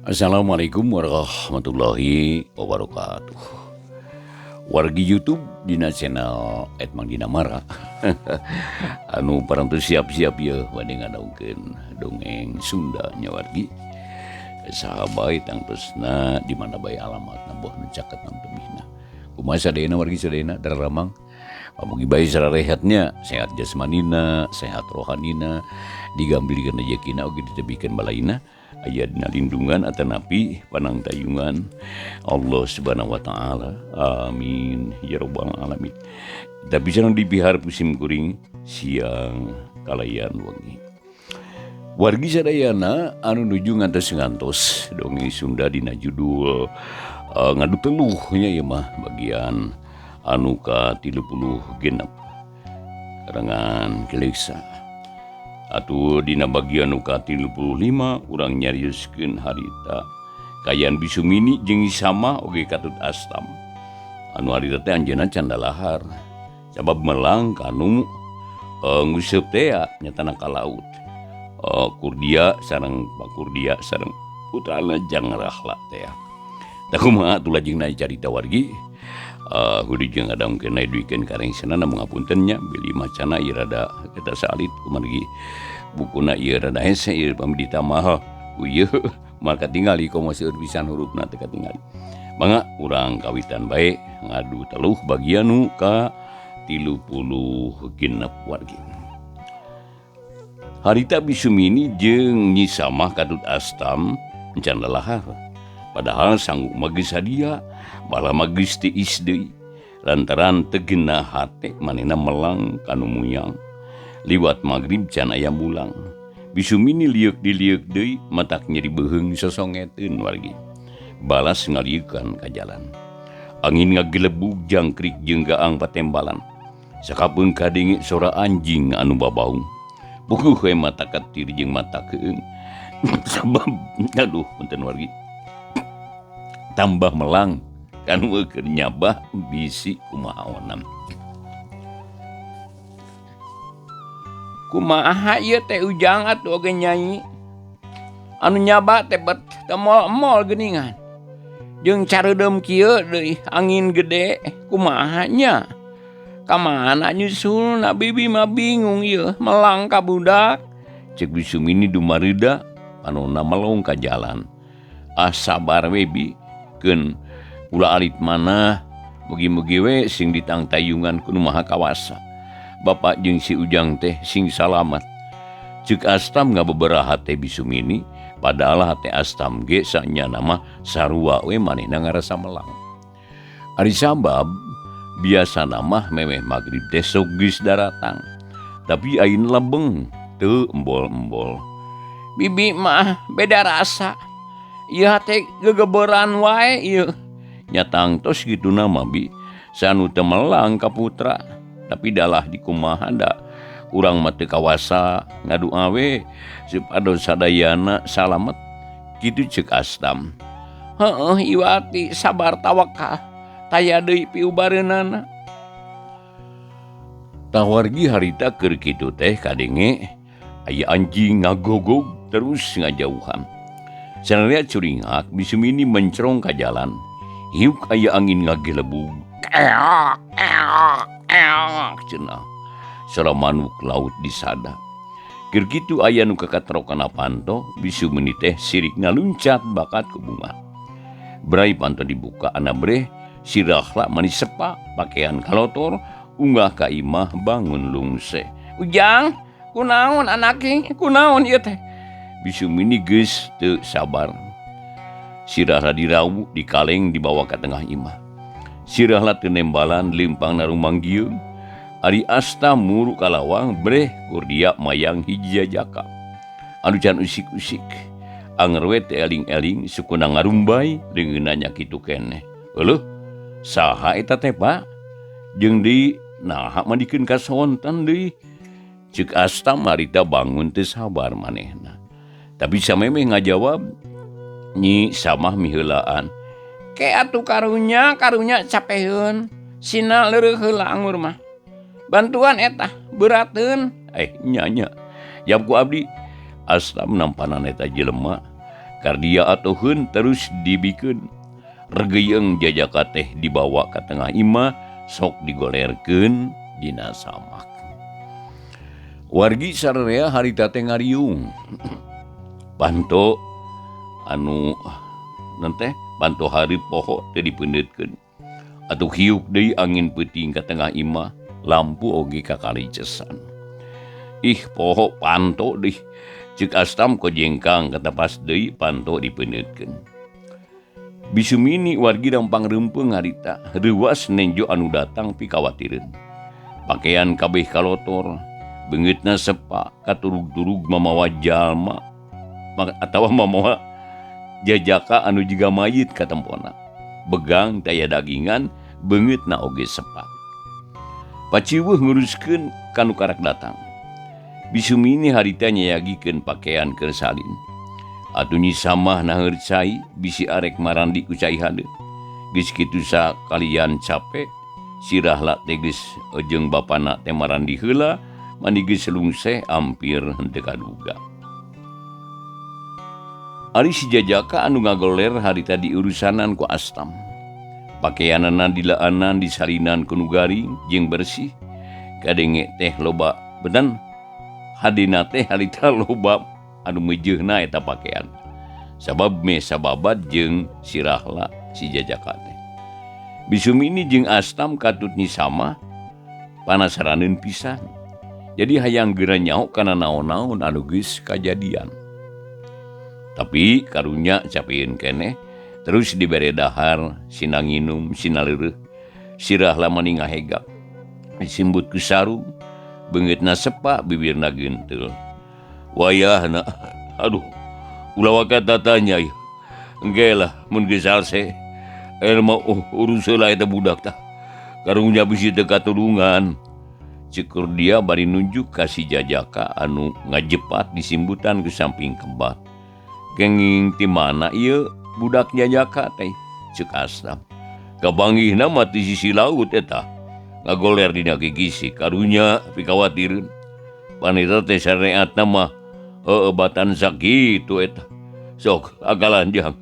Assalamualaikum warahmatullahi wabarakatuh. Wargi YouTube dina channel Edmang Dinamara anu parantos siap-siap ya bade ngadongkeun dongeng Sunda nya wargi. Saha bae tangtosna di mana bae alamatna boh nu caket nu tebihna. Kumaha sadayana wargi sadayana daramang. Pamugi bae sararehatnya, sehat jasmanina, sehat rohanina, digambilkeun rejekina oge ditebihkeun balaina. Aya dina lindungan atanapi panangtayungan Allah Subhanahu wa taala. Amin ya rabbal alamin. Tapi sareng dipihar musim kuring siang kalayan wengi. Wargi sadayana anu nuju ngantos-ngantos dongeng Sunda dina judul ngadu teluh nya ieu mah bagian anu ka-36 karangan Kileksa. Atuh dina bagian nu ka-35 urang nyarioskeun harita kaayaan Bisumini jeung Sama oge katut Astam. Anu harita teh anjeunna can dalahar sabab melang kanu nguseup tea nyatana ka laut. Kurdia sareng Pak Kurdia sareng putrana Jang Rahla tea. Tah kumaha atuh lajengna carita wargi? Kudu jeung ngadamkeun duikeun ka rengsena namun ngapunten nya bilih macana ieu rada kita salit kumargi bukuna ieu rada hese ieu pami ditambah ku ieu maka tingali komo seueur pisan hurufna teh katingali. Mangga urang kawitan bae ngadu teluh bagian nu ka-36 wargi. Harita Bisumini jeung Nyi Samah katut Astam encan lalahar. Padahal sanggup mah geus sadia, bala mah geus tiis deui. Lantaran teu genah hate manehna melang kanu muyang. Liwat magrib can aya mulang. Bisumini lieuk dilieuk deui matak nyeri beuheung sosongeteun wargi. Balas ngalieukan ka jalan. Angin ngagelebug jangkrik jeung gaang patembalan. Sakapeung kadenge sora anjing anu babaung. Puguh we mata ketir jeung mata keung. Sabab aduh punten wargi. Tambah melang kan keur nyabah bisi kumaha onam. Kumaha ieu teh Ujang atuh oge nyanyi. Anu nyabah teh bet teu mol-mol geuningan. Jeung careudem kieu deui angin gede kumaha nya. Ka mana nyusulna bibi mah bingung ieu melang ka budak. Ceuk Bisumini dumareuda panonna melong ka jalan. Ah sabar we bi. Keun ulah alit manah mugi-mugi we sing ditangtayungan ku Nu Maha Kawasa. Bapak jeung si Ujang teh sing salamat. Ceuk Astam ngabeberaha teh Bisumini, padahal hate Astam ge sanyana mah sarua we manehna ngarasa melang. Ari sabab biasana mah memeh magrib teh sok geus daratang. Tapi ayeuna lebeng teu embol-embol. Bibi mah beda rasa. Ieu teh gegeberan wae ieu. Nya tangtos kituna mah bi sanu teu melang ka putra tapi dalah dikumaha da urang mah teu kawasa ngadua we supados sadayana salamet kitu ceuk Astam. Heueuh Iwati sabar tawakal taya deui piubareunana. Tah wargi harita keur kitu teh kadenge aya anjing ngagogog terus ngajauhan. Sanaria curingak Bisumini mencrong ka jalan. Hiuk aya angin ngagelebug. Eok eok eok cenah. Sora manuk laut disada. Keur kitu aya nu kakatrok kana panto, Bisumini teh sirikna luncat bakat ku bunga. Brai panto dibuka ana breh, sirahla manis sepa, pakaian kalotor, unggah ka imah bangun lungse. Ujang, kunaon anaki, kunaon ieu teh? Bisumini geus teu sabar. Sirahla dirawu, dikaleng dibawa ka tengah imah. Sirahla teu nembalan leumpang narumang gieung. Ari Asta muru ka lawang breh Kurdia mayang hiji jajaka. Anu can usik-usik. Anger we teu eling-eling sukuna ngarumbay leungeunna nya kitu keneh. Euleuh, saha eta teh Pak? Jeung deui naha mandikeun ka sonten deui. Ceuk Asta marita bangun teu sabar manehna. Tapi samemeh ngajawab Nyi Samah miheulaan. Ke atuh karunya, karunya capeheun. Sina leureuk heula angur mah. Bantuan eta beurateun. Nya nya. Jawab ku abdi. Astam nampanan eta jelema. Kardia atuhun terus dibikeun. Regeyeng jajaka teh dibawa ka tengah imah sok digolerkeun dina samak. Wargi sararea harita teh ngariung. Panto anu teh panto hari poho teh dipeundeutkeun. Atuh hiuk deui angin peuting ka tengah imah, lampu oge kakalicesan. Ih poho panto deui. Ceuk Astam kojengkang katapas deui panto dipeundeutkeun. Bisumini wargi rampang reumpeng harita, reuwas nenjo anu datang pikawatireun. Pakaian kabeh kalotor, beungeutna sepa, katurug-turug mamawa jalma atawa mamawa jajaka anu jiga mayit katempona. Begang daya dagingan, beungeutna oge sepa. Paciweuh nguruskeun kanu karak datang. Bisumini harita nyayagikeun pakaian keur salin. Atuh nyi samah naheur cai bisi arek marandi ku cai hadeut. Geus kitu sakalian capek, sirahla teh geus jeung bapana teh marandi heula, mani geus lungseh ampir henteu kaduga. Ari si jajaka anu ngagoler harita diurusanan ku Astam. Pakaianana dilaanan disalinan ku nu garing jeung bersih. Kadenge teh loba bedan hadina teh harita loba anu meujeuhna eta pakaian. Sabab me sababat jeung sirahla si jajaka teh. Bisumini jeung Astam katut nyi samah panasaraneun pisan. Jadi hayang geura nyaho kana naon-naon anu geus kajadian. Tapi karunya capeun keneh terus dibere dahar, sina nginum, sina leureuh. Sirahla mani ngahegap. Disimbut ku sarung, beungeutna sepa, bibirna geunteul. Wayahna, aduh, ulah waka tatanya ieu. Engke lah mun geus salse. Mah urus heula eta budak tah. Karunya bisi teu katulungan. Cekur dia bari nunjuk ka si jajaka anu ngajepat disimbutan ke samping kebat. Kenging ti mana ieu budak jajaka teh? Ceuk Astam. Kabanggihna mah ti sisi laut eta. Ngagoler dina gigisi karunya pikawatireun. Panita teh sareatna mah batan sakitu eta. Sok akalan jang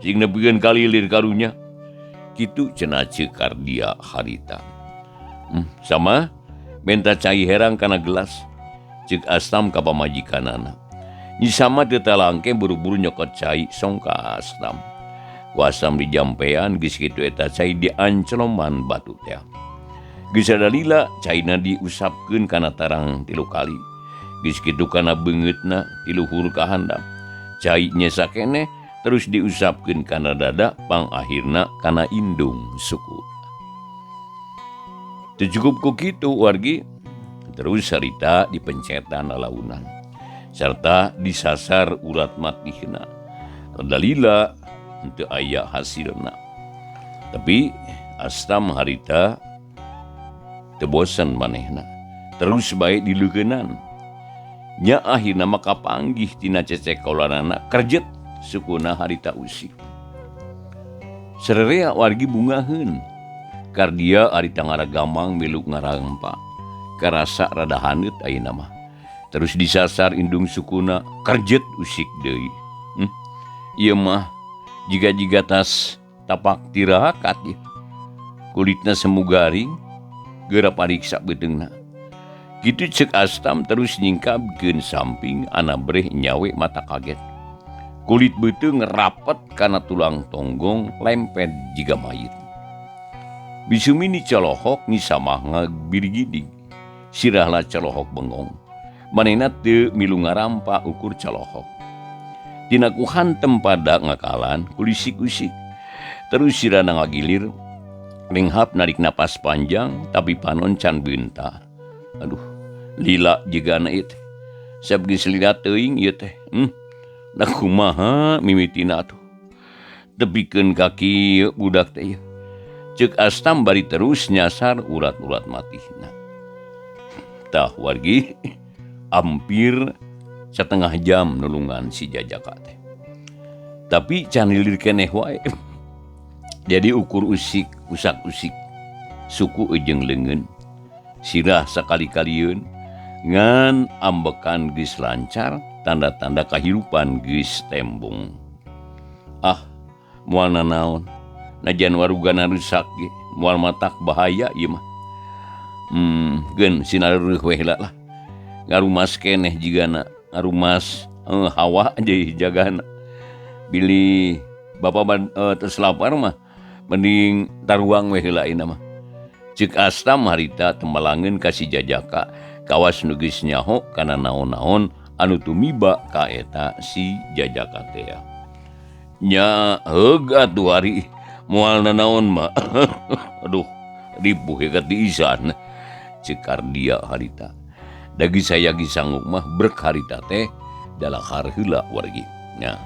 sing nepikeun kalilir karunya. Kitu cenah ceuk Kardia harita. Sama menta cai herang kana gelas. Ceuk Astam ka pamajikanana. Nyi Sama teu talangke buru-buru nyokot cai song ka Astam. Ku Astam dijampean geus kitu eta cai diancloman batu teh. Geus sadalila caina diusapkeun kana tarang 3 kali. Geus kitu kana beungeutna ti luhur ka handap. Cai nyesa keneh terus diusapkeun kana dada pangakhirna kana indung suku. Teu cukup ku kitu wargi, terus harita dipencetan lalaunan serta disasar urat matihna. Dalila henteu aya hasilna. Tapi Astam harita teu bosen manehna. Terus bae dileukeunnan. Nya akhirna mah kapanggih tina cecek kaulanana kerjet sukuna harita usik. Sarerea wargi bungaheun. Kardia harita ngaragamang milu ngarampa. Karasa rada haneut ayeuna mah. Terus disasar indung sukuna kerjet usik deui. Ieu mah jiga-jiga tas tapak tirakat ieu. Kulitna semu garing, geura pariksa beuteungna. Kitu ceuk Astam terus nyingkabkeun samping anabreh nyawe mata kaget. Kulit beuteung rapet kana tulang tonggong lempet jiga mayit. Bisumini colohok nyi Samah ngabirgidig. Sirahla colohok bengong. Manehna teu milu ngarampa ukur colohok. Tina ku hantem pada ngakalan kulisik-usik. Terus sirana ngagilir, renghap narik napas panjang tapi panon can beunta. Aduh, lila jigana ieu teh. Sab geus lila teuing ieu teh. Da kumaha mimitina atuh. Tepikeun kaki ieu budak teh ieu. Ceuk Astam bari terus nyasar urat-urat matihna. Tah wargi hampir setengah jam nulungan si jajaka teh. Tapi can lilir keneh wae. Jadi ukur usik, usak-usik suku jeung leungeun. Sirah sakali-kalieun ngan ambekan geus lancar, tanda-tanda kahirupan geus tembong. Ah moal nanaon najan warugana rusak ge moal matak bahaya ieu mah. Geun sinareuh we heula lah. Ngarumas keneh jigana ngarumas hawa deui jagana. Bilih bapak tos lapar mah mending taruang we heula ayeuna mah. Ceuk Astam harita tembalangeun ka si Jajaka kawas nu geus nyaho kana naon-naon anu tumiba ka eta si Jajaka teh. Nya heug atuh ari moal nanaon mah. Aduh ripuh ka tiisan. Ceuk Kardia harita. Dagi saya ge sanggup mah brek harita teh dalahar heula wargi. Nya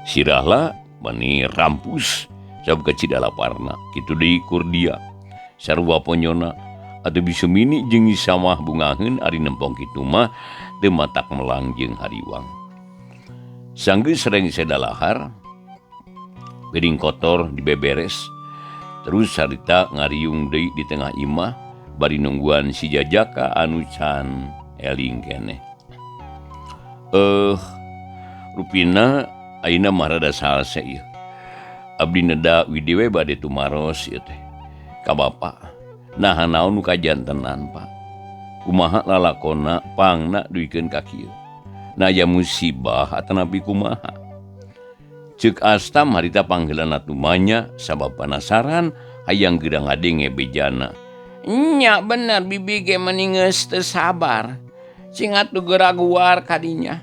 sirahla mani rampus sabab kacida laparna kitu deui Kurdia. Sarua ponyona atuh bisa mini jeung samah bungaheun ari nempong kitu mah teu matak melang jeung hariwang. Sanggeus rengse dalahar piring kotor dibeberes terus harita ngariung deui di tengah imah bari nungguan si Jajaka anu can eling keneh. Rupina ayeuna mah rada salse ieu. Abdi neda widi we bade tumaros ieu teh ka bapa. Naha naon nu kajantenan Pak? Kumaha lalakonna pangna duikeun ka kieu? Na aya musibah atanapi kumaha? Ceuk Astam harita pangheulana tumanya sabab panasaran hayang geura ngadenge bejana. Nya bener bibi ge meni geus teu sabar. Cing atuh geura guar kadinya.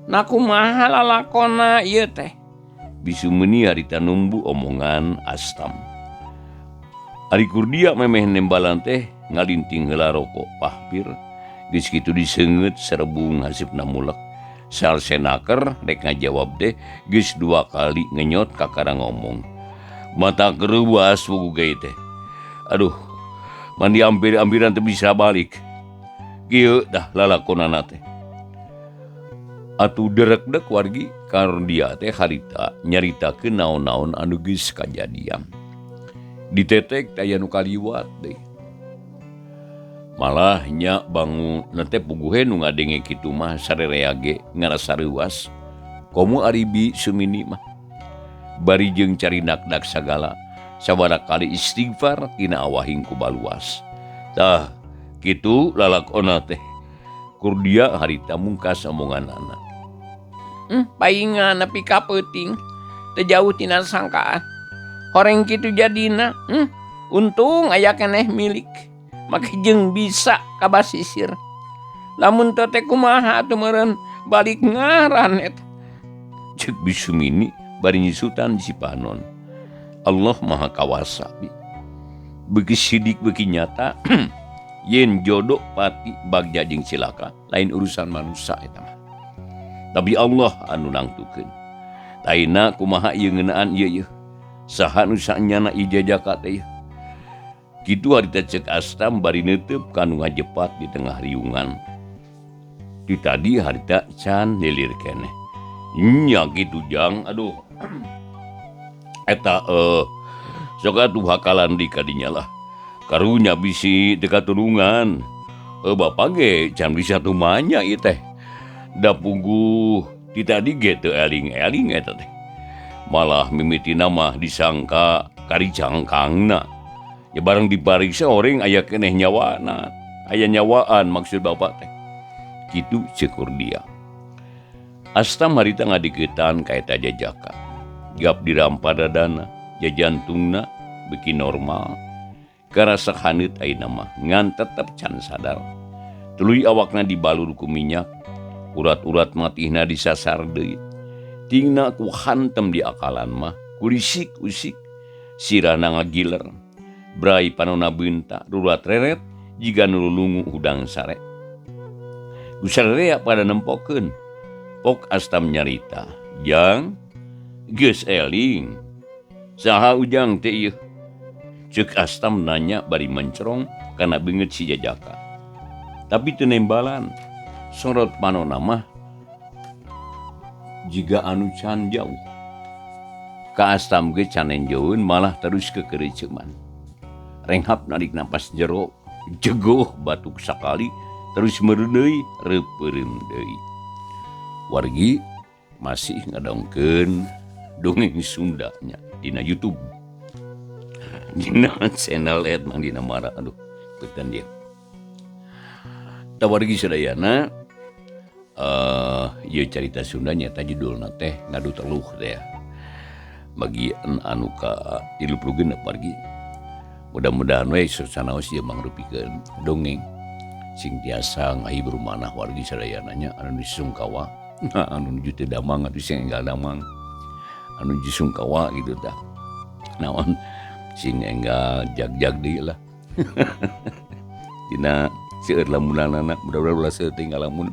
Na kumaha lalakonna ieu teh? Bisu meuni harita numbu omongan Astam. Ari Kurdia memeh nembalan teh ngalinting heula rokok pahpir. Geus kitu diseungeut serebung hasupna mulek. Salsenaker rek ngajawab teh geus 2 kali ngenyot kakara ngomong. Mata keruas wugu ge teh. Aduh, mandi ampir-ampiran teu bisa balik. Kieu dah lalakonana teh. Atuh derekdek wargi Kardia teh harita nyaritakeun naon-naon anu geus kajadian. Ditetek teh aya nu kaliwat deui. Malah nya bangun teh puguhe nu ngadenge kitu mah sarerea ge ngarasa reuas. Komo ari Bi Sumini mah. Bari jeung cari nakdak sagala sabaraha kali istighfar tina awahing ku baluas. Tah kitu lalakonna teh. Kurdia harita mungkas omonganana. Paingan nepi ka peuting teu jauh tina sangkaan. Horeng kitu jadina, untung aya keneh milik. Make jeung bisa kabasisir. Lamun teu teh kumaha atuh meureun balik ngaran eta. Ceuk Bi Sumini bari nyusutan si panon. Allah Maha Kawasa bi. Beuki sidik beuki nyata yen jodoh pati bagja jeung cilaka lain urusan manusia eta mah. Tapi Allah anu nangtukeun. Taina kumaha ieu ngeunaan ieu ieu. Saha nu sanyana ieu Jajaka teh ieu? Kitu harita ceuk Astam bari neuteub ka nu ngajepat di tengah riungan. Ti tadi harita can lilir keneh. Nya kitu jang aduh. Eta sok atuh hakalan di kadinya lah. Karunya bisi teu katulungan. Bapa ge can bisa tumanya ieu teh. Da puguh ti tadi ge teu eling-eling eta teh. Malah mimitina mah disangka karicangkangna. Ya bareng dipariksa oreng aya keneh nyawana. Aya nyawaan maksud bapak teh. Kitu ceuk dia. Astam harita ngadiketan ka eta Jajaka. Gap dirampa dadana, jajantungna beuki normal. Karasa haneut ayeuna mah ngan tetep can sadar. Tuluy awakna dibalur ku minyak, urat-urat matihna disasar deui. Tingna ku hantem di akalan mah, kurisik-usik, sirahna ngagiler. Brai panona beunta, rurat reret, jiga nu lulungu hudang sare. Gusarea pada nempokeun. Pok Astam nyarita, "Jang, geus eling. Saha ujang teh ieu?" Ceuk Astam nanya bari mencerong kana beungeut si Jajaka. Tapi teu nembalan, sorot panona mah jiga anu can jauh. Ka Astam ge can nenjoeun malah terus kekereuceuman. Renghap narik napas jero, jegoh batuk sakali terus mereudeuy reupeureum deui. Wargi masih ngadongkeun Dongeng Sunda nya dina YouTube dina channel et Mang Dina Mara. Aduh, punten dia tawargi sadayana. Ieu carita Sunda nyata judulna teh Ngadu Teluh teh ya. Bagian anu ka 36 wargi, mudah-mudahan we sanaos ieu mangrupikeun dongeng sing tiasa ngahibur manah wargi sadayana nya, anu di Sungkawa, anu nuju teu damang atuh sing enggal damang, anu nuju Sungkawa gitu tah naon sing enggal jag-jag deui lah dina seueur lamunanana. Mudah-mudahan ulah seueur teh ngalamun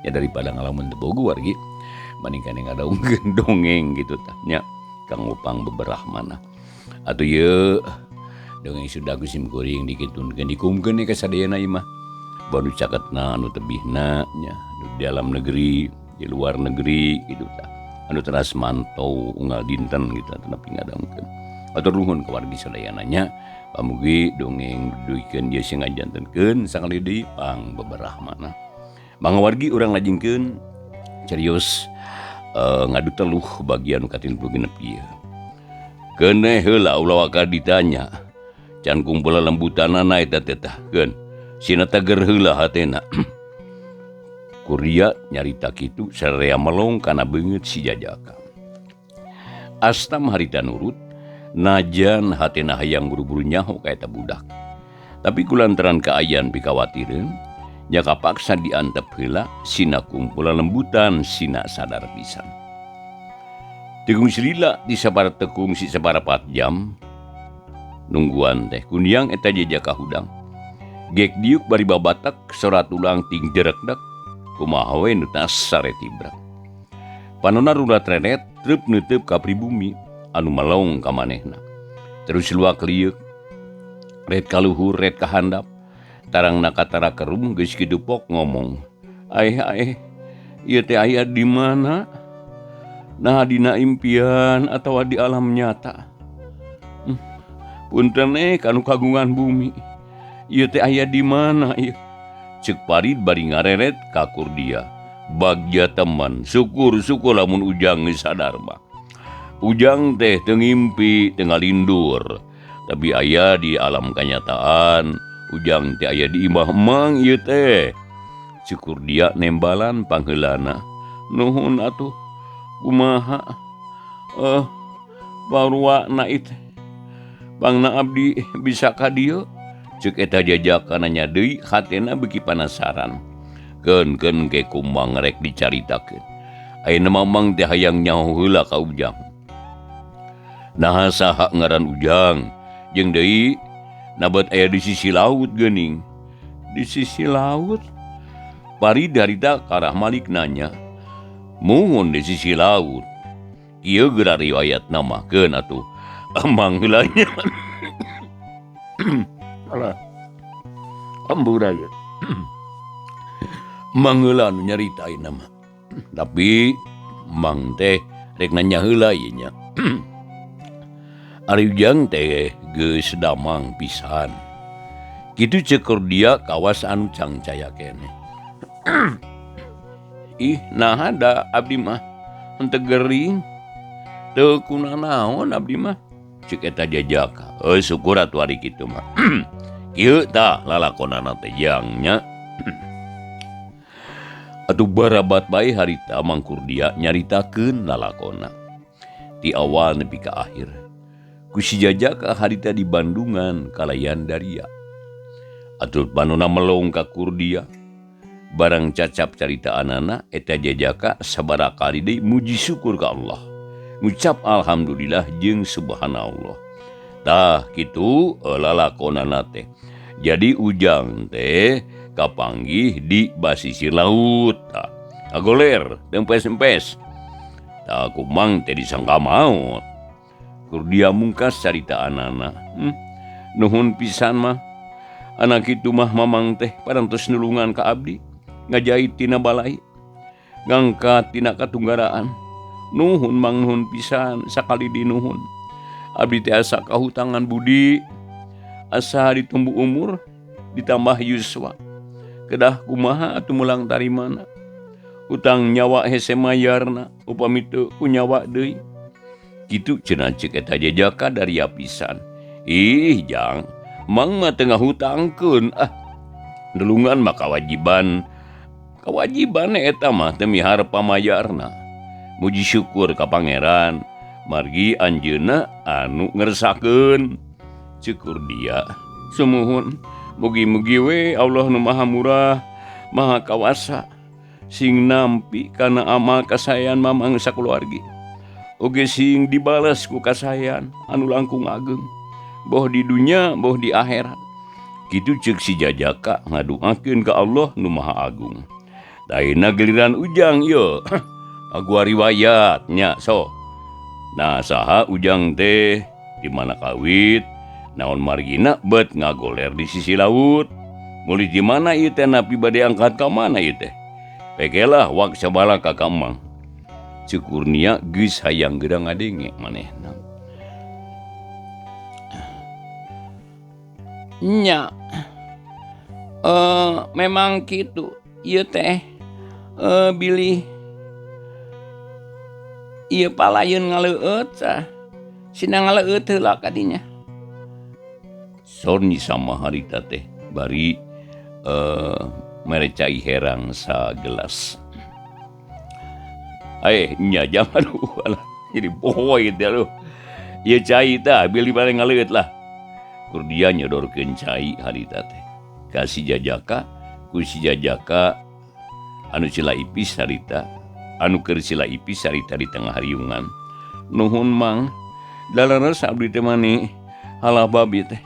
ya, daripada ngalamun teu bogo wargi bandingkan yang ngadaungkeun dongeng gitu tah nya, kang upang beberah mana atuh. Ieu dongeng Sunda ku sim kuring dikitunkeun dikumkeun ka sadayana ieu mah, baru caketna anu tebihna nya, anu di dalam negeri, di luar negeri gitu tah, anu teras mantau unggal dinten gitu nepi ngadangukeun. Atur nuhun ka wargi sadayana nya, pamugi dongeng duikeun ieu sing ngajantenkeun sakali deui pang beberah mana. Mangga wargi, urang lajengkeun serius Ngadu Teluh bagian ka-36 ieu. Keun heula, ulah waka ditanya. Can kumpul lembutanana eta teh tah. Keun sina tager heula hatena. Kuria nyarita kitu sararea melong kana beungeut si jajaka. Astam harita nurut, najan hatena hayang buru-buru nyaho ka eta budak. Tapi kulantaran kaayaan pikawatireun, nya kapaksa diantep heula sina kumpul lembutan sina sadar pisan. Tekung silila di sabara tekung si sabarapat jam nungguan teh kuniang eta jajaka hudang. Gek diuk bari babatak sora tulang ting jerekdak kumaha we nu tas sare tibrak. Panona rurat renet treup neuteub ka pribumi anu melong ka manehna. Terus luak lieuk ret kaluhur ret kahandap. Tarangna katara kerum geus kitu pok ngomong. Aeh aeh, ieu teh aya di mana? Nah, dina impian atawa di alam nyata? Punten kanu kagungan bumi. Ieu teh aya di mana ieu? Ceuk Parid bari ngareret ka Kurdia. Bagja teman, syukur-syukur lamun Ujang geus sadar mah. Ujang teh teu ngimpi, teu ngalindur, tapi aya di alam kanyataan. Ujang teh aya di imah emang ieu teh. Ceuk Kurdia nembalan pangheulana. Nuhun atuh, kumaha? Parwana ieu teh. Pangna abdi bisa ka dieu? Ceuk eta jajaka nanya deui, hatena beuki panasaran. Keun-keun ke kumang rek dicaritakeun. Ayeuna mamang teh hayang nyaho heula ka Ujang. Naha saha ngaran Ujang? Jeung deui nabet aya di sisi laut geuning. Di sisi laut? Parid harita karah malik nanya. Muhun di sisi laut. Ieu geura riwayatna mah, keun atuh. Emang heula nya. Alah. Hampura ieu. Mang heula nu nyarita ayeuna mah. Tapi Mang teh rek nanya heula ieu nya. Ari Ujang teh geus damang pisan. Kitu ceuk Kurdia kawas anu cangcaya keneh. Ih, naha da abdi mah henteu gering. Teu kunanaon abdi mah. Ceuk eta jajaka. Euy, syukur atuh ari kitu mah. Kieu tah lalakonana teh jang nya. Atuh barabat bae harita Mang Kurdia nyaritakeun lalakonna. Ti awal nepi ka akhir. Ku si jajaka harita di Bandungan kalayan daria. Atuh panona melong ka Kurdia. Barang cacap caritaanana eta jajaka sabaraha kali deui muji syukur ka Allah. Ngucap alhamdulillah jeung subhanallah. Tah kitu lalakonana teh. Jadi Ujang teh kapanggih di basisir laut. Tah kagoler tempes-empes. Tah kumang teh disangka maot. Kurdia mungkas caritaanana. Nuhun pisan mah. Anak kitu mah mamang teh parantos nulungan ka abdi. Ngajait tina balai, ngangkat tina katunggaraan. Nuhun mang, nuhun pisan sakali dinuhun. Abdi teh asa kahutangan budi, asa ditumbuh umur ditambah yuswa. Kedah kumaha atuh mulang tarimana? Hutang nyawa hese mayarna, upami teu ku nyawa deui. Kitu cenah cek eta jajaka dari pisan. Ih jang, mang mah teu ngahutangkeun ah. Nulungan mah kawajiban. Kawajiban eta mah teu miharep pamayarna. Muji syukur ka Pangeran, margi anjeunna anu ngersakeun. Syukur dia. Sumuhun, mugi-mugi we Allah nu Maha Murah, Maha Kawasa sing nampi kana amal kasaean mamang sakeluargi. Oge sing dibales ku kasaean anu langkung ageng, boh di dunya boh di akhirat. Kitu ceuk si jajaka ngaduakeun ka Allah nu Maha Agung. Ayeuna giliran Ujang ieu. Gua riwayat nya so. Nah saha Ujang teh di mana kawit, naon margina bet ngagoler di sisi laut. Mulih di mana ieu teh napi bade angkat ka mana ieu teh. Pekelah wak sabala ka ka Emang. Ceuk Kurnia geus hayang geura ngadenge manehna. Nya. Memang kitu ieu teh bilih ieu palayeun ngaleueut sah. Sina ngaleueut heula ka dinya. Sorni sama harita teh bari mere cai herang sagelas. Nya jangan alah jadi poho teh aduh. Ieu cai tah bilih bade ngaleueut lah. Kur dia nyodorkeun cai harita teh. Ka si jajaka, ku si jajaka anu sila ipis harita, anu keur sila ipis harita di tengah riungan. Nuhun Mang, dalares abdi teh mani halah babi teh.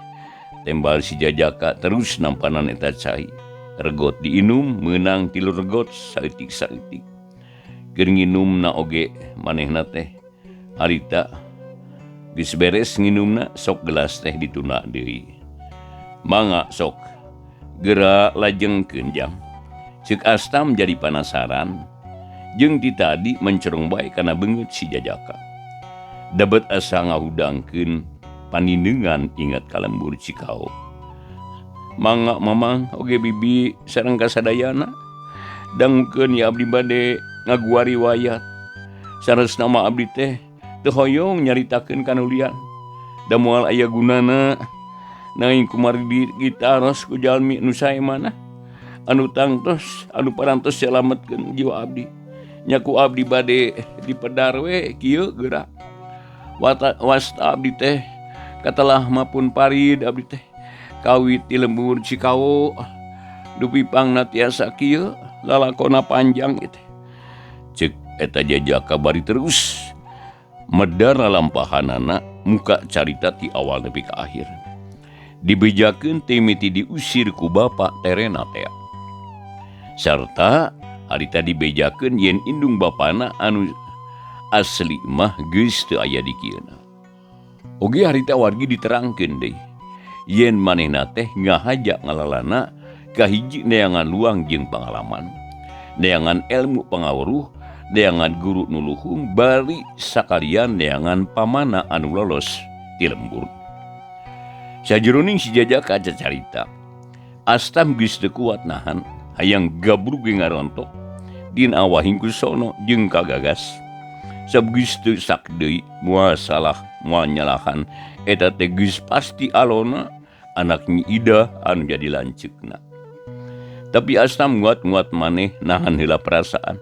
Tembal si jajaka terus nampanan eta cai. Regot diinum meunang 3 regot saeutik-saeutik. Keur nginumna oge manehna teh harita geus beres nginumna sok gelas teh dituna deui. Mangga sok geura lajengkeun jang. Ceuk Astam jadi panasaran jeung ti tadi mencerong bae kana beungeut si jajaka. Dabet asa ngahudangkeun panindengan ingat ka lembur Cikao. Mangga mamang oge bibi sareng kasadayana dangukeun ya abdi bade ngaguar riwayat. Saresna mah abdi teh teu hoyong nyaritakeun ka nu lian. Da moal aya gunana nanging kumargi ditaros ku jalmi nu sae manah anu tangtos anu parantos nyalametkeun jiwa abdi. Nya ku abdi bade dipedar we kieu geura. Wasta abdi teh katelah mapun parid abdi teh kawit ti lembur Cikao dupi pangna tiasa kieu lalakona panjang ieu teh. Ceuk eta jajaka bari terus medar lalampahanana muka carita ti awal nepi ka akhir. Dibejakeun ti miti diusir ku bapa terena tea. Sarta harita dibejakeun yen indung bapana anu asli mah geus teu aya di kieuna. Oge harita wargi diterangkeun deui yen manehna teh ngahaja ngalalana kahiji neangan luang jeung pangalaman, neangan ilmu pangawruh, neangan guru nu luhung bari sakalian neangan pamana anu lolos ti lembur. Sajeroning si jajaka cacarita, Astam geus teu kuat nahan, hayang gabrug ge ngarontok dina awahing ku sono jeung kagagas. Sab geus teu sak deui moal salah moal nyalahan eta teh geus pasti alona anak Nyi Ida anu jadi lanceukna. Tapi Astam nguat-nguat maneh nahan heula perasaan.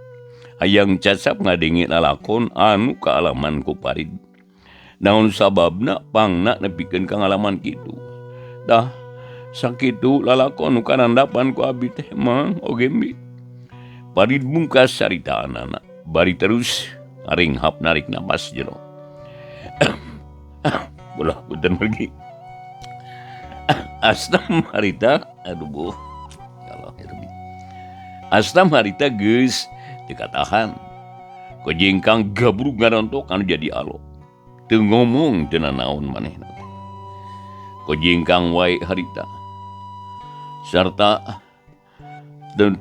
Hayang cacap ngadenge lalakon anu kaalaman ku Parid. Naon sababna pangna nepikeun ka ngalaman kitu. Tah sakitu lalakon nu karandapan ku abdi teh Mang oge mi. Parid mungkas caritaanana bari terus ngaringhap narik napas jero. Bolah punten pergi. Astam harita aduh bu. Ya Allah ya Rabbi. Astam harita geus teu katahan. Kojengkang gabrug ngarontok anu jadi alo. Teu ngomong teu nanaon manehna teh. Kojengkang wae harita. Sarta teu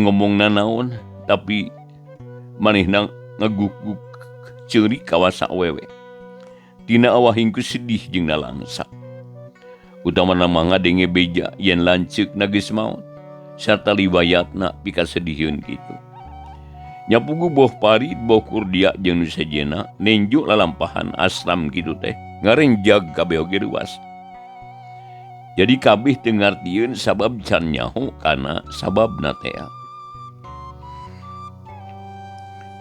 ngomong nanaon tapi manehna ngaguguk ceurik kawasa awewe. Tina awahing ku sedih jeung nalangsa. Utamana mah ngadenge beja yen lanceukna geus maot sarta liwayatna pikasedihieun kitu. Nyapugu boh Parid boh Kurdia jeung nu sejenna nenjo lalampahan Astam kitu teh ngarenjag kabeh oge reuas. Jadi kabeh teu ngartieun sabab can nyaho kana sababna teh.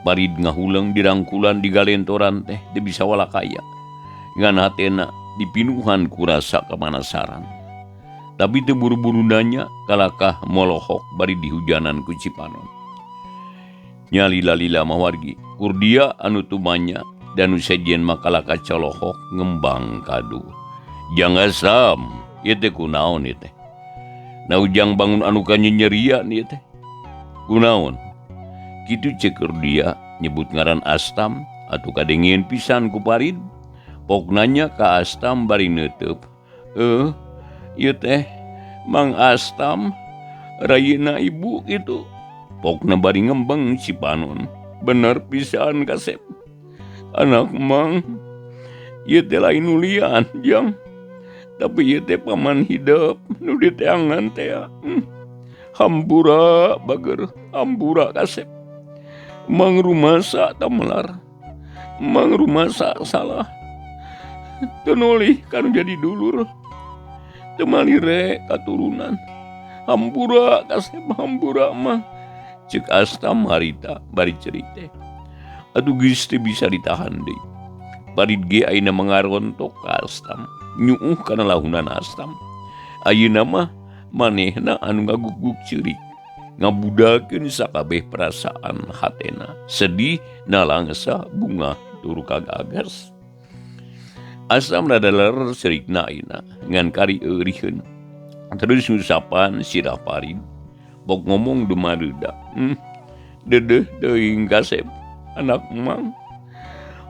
Parid ngahuleng dirangkulan digalentoran teh teu bisa walakaya. Ngan hatena dipinuhan ku rasa kamanasaran. Tapi teu buru-buru nanya kalakah molohok bari dihujanan ku Cipanon. Nyalila-lila mawargi Kurdia anu tumanya dan nu sejen mah kalakah colohok ngembang kadu. Jang Astam ieu teh kunaon ieu teh? Na ujang bangun anu kanyenyerian ieu teh. Kunaon? Kitu ceuk Kurdia nyebut ngaran Astam atuh kadengieun pisan ku Parid. Pok nanya ka Astam bari neuteub. Ieu teh Mang Astam rayina ibu kitu. Pokna bari ngembeng Cipanon. Bener pisan kasep. Anak mang ieu teh lain nulian jang. Tapi ieu teh paman hidup nu diteangan teh. Hampura bager, hampura kasep. Mang rumasa tamelar. Mang rumasa salah. Teu nolih kanu jadi dulur. Teu malire katurunan. Hampura kasep, hampura mah. Ceuk Astam harita bari cerik teh. Atuh geus teu bisa ditahan deui. Parid ge ayeuna mangarontok ka Astam, nyuuh kana lahunan Astam. Ayeuna mah manehna anu ngaguguk ceurik, ngabudakeun sakabeh perasaan hatena, sedih nalangsa bungah tur kagagas. Astam rada lerer ceurikna ayeuna ngan kari euriheun. Terus ngusapan sirah Parid. Bok ngomong dumaruda. Dedeh teuing kasep anak mang.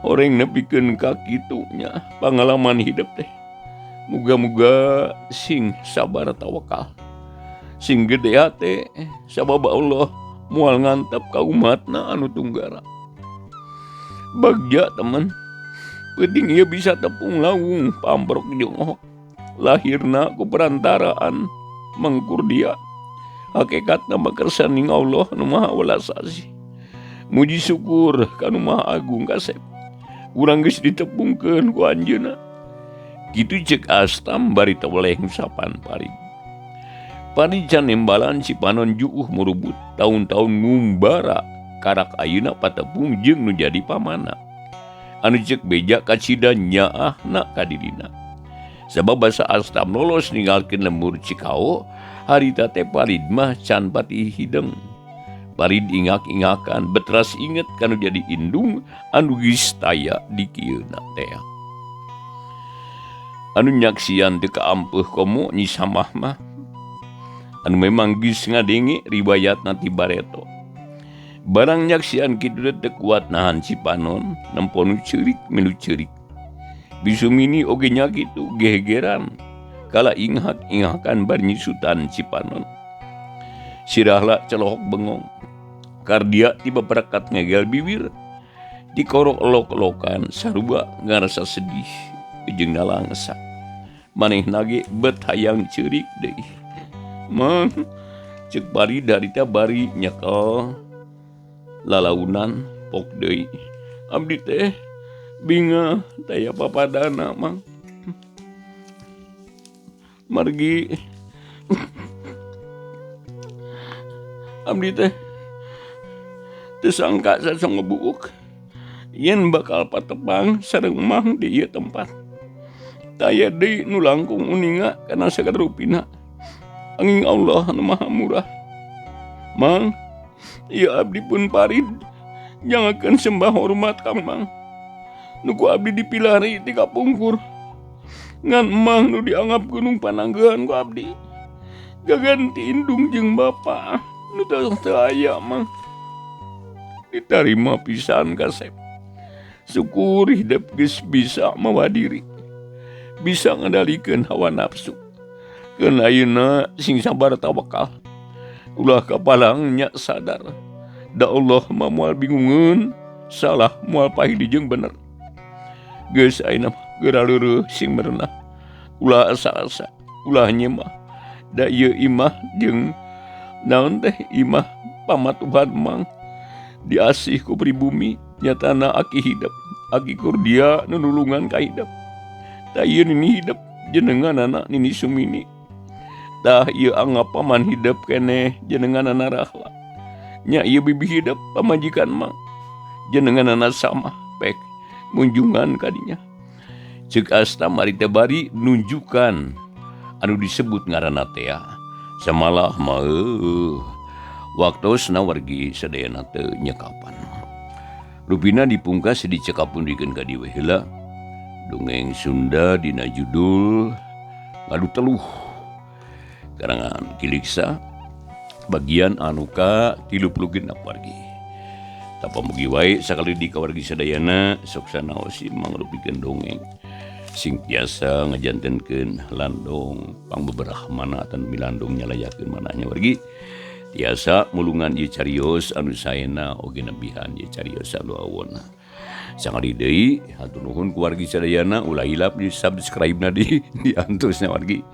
Oreng nepikeun ka kitu nya pangalaman hidup teh. Muga-muga sing sabar tawakal. Sing gede hate sabab Allah moal ngantep ka umatna anu tunggara. Bagja teman. Penting ieu bisa tepung lawung pambrok jonghok. Lahirna ku perantaraan Mangkurdia. Hakikatna makersaning Allah nu Maha Welas Asih. Muji syukur ka nu Maha Agung kasep. Urang geus ditepungkeun ku anjeunna. Kitu ceuk Astam bari teweleh ngusapan Parid. Parid can nembalan Cipanon juuh murubut taun-taun ngumbara karak ayeuna patepung jeung nu jadi pamana. Anu ceuk beja kacida nyaahna ka dirina. Sabab basa Astam lolos ninggalkeun lembur Cikao, harita teh Parid mah can pati hideng. Parid ingak-ingakan betras inget kanu jadi indung anu geus taya di kieuna teh. Anu nyaksian teu kaampeuh komo Nyi Samah mah. Anu memang geus ngadenge riwayatna ti bareto. Barang nyaksian kitu teh kuat nahan Cipanon, nempo nu ceurik milu ceurik. Bisumini oge nya kitu gehegeran kala inghak-inghakan bar nyusutan Cipanon. Sirahla celohok bengong. Kardia tiba perekat ngegel bibir. Dikorok elok-elokan sarua ngarasa sedih jeung nalangsa. Manehna ge bet hayang ceurik deui. Mang ceuk Parid harita bari nyekel lalaunan pok deui. Abdi teh bingah taya papadana mang. Margi abdi teh teu sangka sasong ngebuuk yen bakal patepang sareng mang di ieu tempat. Taya deui nu langkung uninga kana sagarupina. Angin Allah nu Maha Murah. Mang, ieu abdi pun Parid jangakeun sembah hormat ka Mang. Nu ku abdi dipilari ti kapungkur. Ngan emang nu dianggap gunung pananggehan ku abdi. Gaganti indung jeung bapa nu teu aya mang. Ditarima pisan kasep. Syukur hidup geus bisa mawa diri. Bisa ngendalikeun hawa nafsu. Keun ayeuna sing sabar tawakal. Ulah kapalang nya sadar. Da Allah mah moal bingungeun, salah moal pahili jeung bener. Geus ayeuna mah geura leureih sing merenah. Ulah asa-asa, ulah nyemah. Da ieu imah jeung naon teh imah pamatuhan mang. Diasih ku pribumi nyatana aki hidep aki Kurdia nu nulungan ka hidep. Tah ieu nini hidep jenenganana nini Sumini. Tah ieu anggap paman hidep keneh jenenganana Rahla. Nya ieu bibi hidep pamajikan mah jenenganana Samah pek munjungan ka dinya. Ceuk asta mari teh bari nunjukan anu disebut ngaranna tea. Samalah mah heueuh waktosna wargi sadayana teu nyekapan. Rupina dipungkas dicekap pundikeun ka dieu we heula. Dongeng Sunda dina judul Ngadu Teluh karangan Kiliksa bagian anu ka 36 wargi. Tapa mugi wae sakali di kawargi sadayana sok sanaos ieu mangrupikeun dongeng sing tiasa ngajantenkeun landong pangbeberah mana tan milandong nyalayakeun manahnya wargi. Tiasa mulungan ieu carios anu saena oge nebihan ieu carios anu awona. Sakali deui hatur nuhun ku wargi sadayana ulah hilap di subscribe na di diantusna wargi.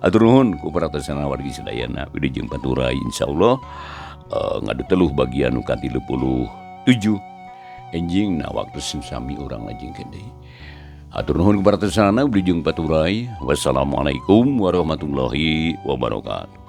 Hatur nuhun ku perhatosna wargi sadayana wilujeng paturai insyaallah ngadu teluh bagian nu ka-37 enjing na waktu sami urang lajengkeun deui. Hatur nuhun ku perhatosna wilujeng paturai. Wassalamualaikum warahmatullahi wabarakatuh.